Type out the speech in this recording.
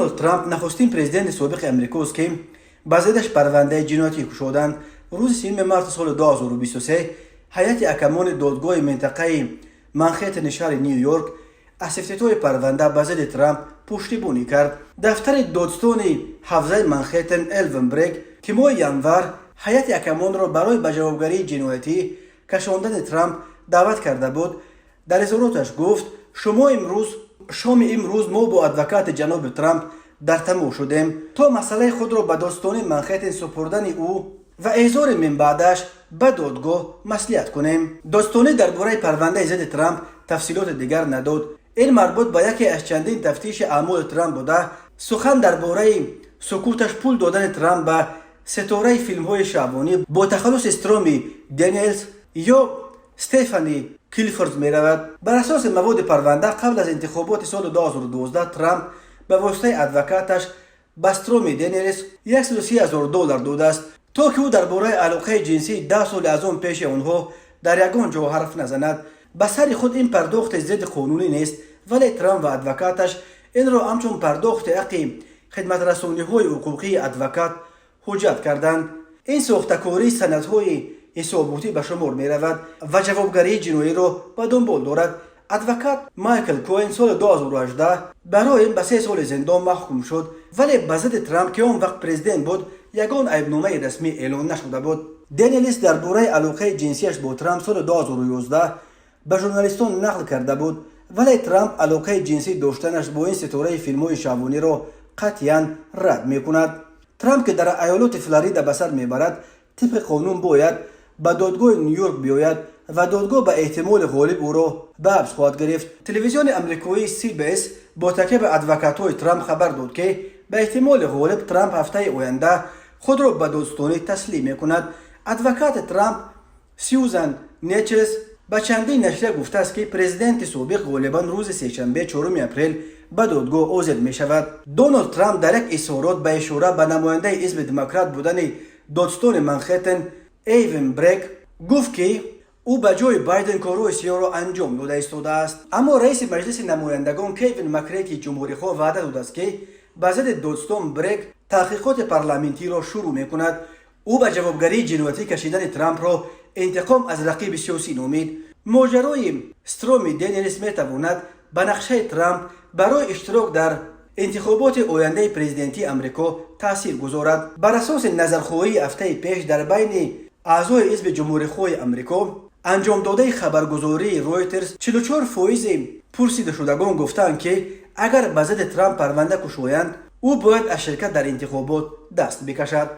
Доналд Трамп нахустин президенти собиқи Амрикост, ки ба зиддаш парвандаи ҷиноятӣ кушоданд. Рӯзи 3 марти соли 2023 ҳайати ҳакамони додгоҳи минтақаи Манхеттени шаҳри Ню Йорк аз ифтитоҳи парванда ба зидди Трамп пуштибонӣ кард. Дафтари додстони ҳавзаи Манхеттен Элвин Брэг, ки моҳи январ ҳайати ҳакамонро барои ба ҷавобгарии ҷиноятӣ кашондани Трамп даъват карда буд, дар изҳороташ гуфт: «Шумо имрӯз, шоми имрӯз мо бо адвокати ҷаноби Трамп дар тамос шудем, то масъалаи худро ба додстонии Манхеттен супурдани ӯ ва эҳзори минбаъдаш ба додгоҳ маслиҳат кунем». Додстонӣ дар бораи парвандаи зидди Трамп тафсилоти дигар надод. Ин марбут ба яке аз чандин тафтиши аъмоли Трамп буда, сухан дар бораи сукуташ пул додани Трамп ба ситораи филмҳои шаҳвонӣ бо тахаллуси Строми Дэниелс ё Стефани Килфорд меравад. Бар асоси маводи парванда, қабл аз интихоботи соли 2012 Трамп ба воситаи адвокаташ ба Строми Дэниелс 130 ҳазор доллар додааст, то ки ӯ дар бораи алоқаи ҷинсии 10 соли аз он пеши онҳо дар ягон ҷо ҳарф назанад. Ба сари худ ин пардохти зидди қонунӣ нест, вале Трамп ва адвокаташ инро ҳамчун пардохти ҳаққи хидматрасониҳои ҳуқуқии адвокат ҳуҷҷат карданд. Ин сохтакории санадҳои ҳисоботӣ ба шумор меравад ва ҷавобгарии ҷиноиро ба дунбол дорад. Адвокат Майкл Коэн соли 2018 барои ин ба 3 соли зиндон маҳкум шуд, вале ба зидди Трамп, ки он вақт президент буд, ягон айбномаи расмӣ эълон нашуда буд. Денелис дар бораи алоқаи ҷинсияш бо Трамп соли 2011 ба журналистон нақл карда буд, вале Трамп алоқаи ҷинсӣ доштанаш бо ин ситораи филмҳои шаҳвониро қатъиян рад мекунад. Трамп, ки дар аёлоти Флорида ба сар мебарад, тибқи қонун бояд ба додгоҳи Ню-Йорк биёяд ва додгоҳ ба эҳтимоли ғолиб ӯро ба ҳабс хоҳад гирифт. Телевизиони амрикоии CBS бо такя ба адвокатҳои Трамп хабар дод, ки ба эҳтимоли ғолиб Трамп ҳафтаи оянда худро ба додстонӣ таслим мекунад. Адвокати Трамп Сюзан Нечес ба чандин нашрия гуфтааст, ки президенти собиқ ғолибан рӯзи сешанбе, 4 апрел ба додгоҳ ҳозир мешавад. Доналд Трамп дар як изҳорот ба ишора ба намояндаи ҳизби демократ будани додстони Манхеттен Эйвен Брэг гуфт, ки ӯ ба ҷои Байден корҳои сиёҳро анҷом дода истодааст. Аммо раиси Маҷлиси намояндагон Кевин Маккарти ҷумҳурихоҳ ваъда додааст, ки ба зидди додстон Брэг таҳқиқоти парламентиро шурӯъ мекунад. Ӯ ба ҷавобгарии ҷиноятӣ кашидани Трампро интиқом аз рақиби сиёсӣ номид. Моҷарои Строми Денелис метавонад ба нақшаи Трамп барои иштирок дар интихоботи ояндаи президентии Амрико таъсир гузорад. Бар асоси назархоҳии ҳафтаи пеш дар байни аъзои ҳизби ҷумҳурихоҳи Амрико анҷомдодаи хабаргузории Ройтерс, 44 фоизи пурсидашудагон гуфтаанд, ки агар ба зидди Трамп парванда кушоянд, ӯ бояд аз ширкат дар интихобот даст бикашад.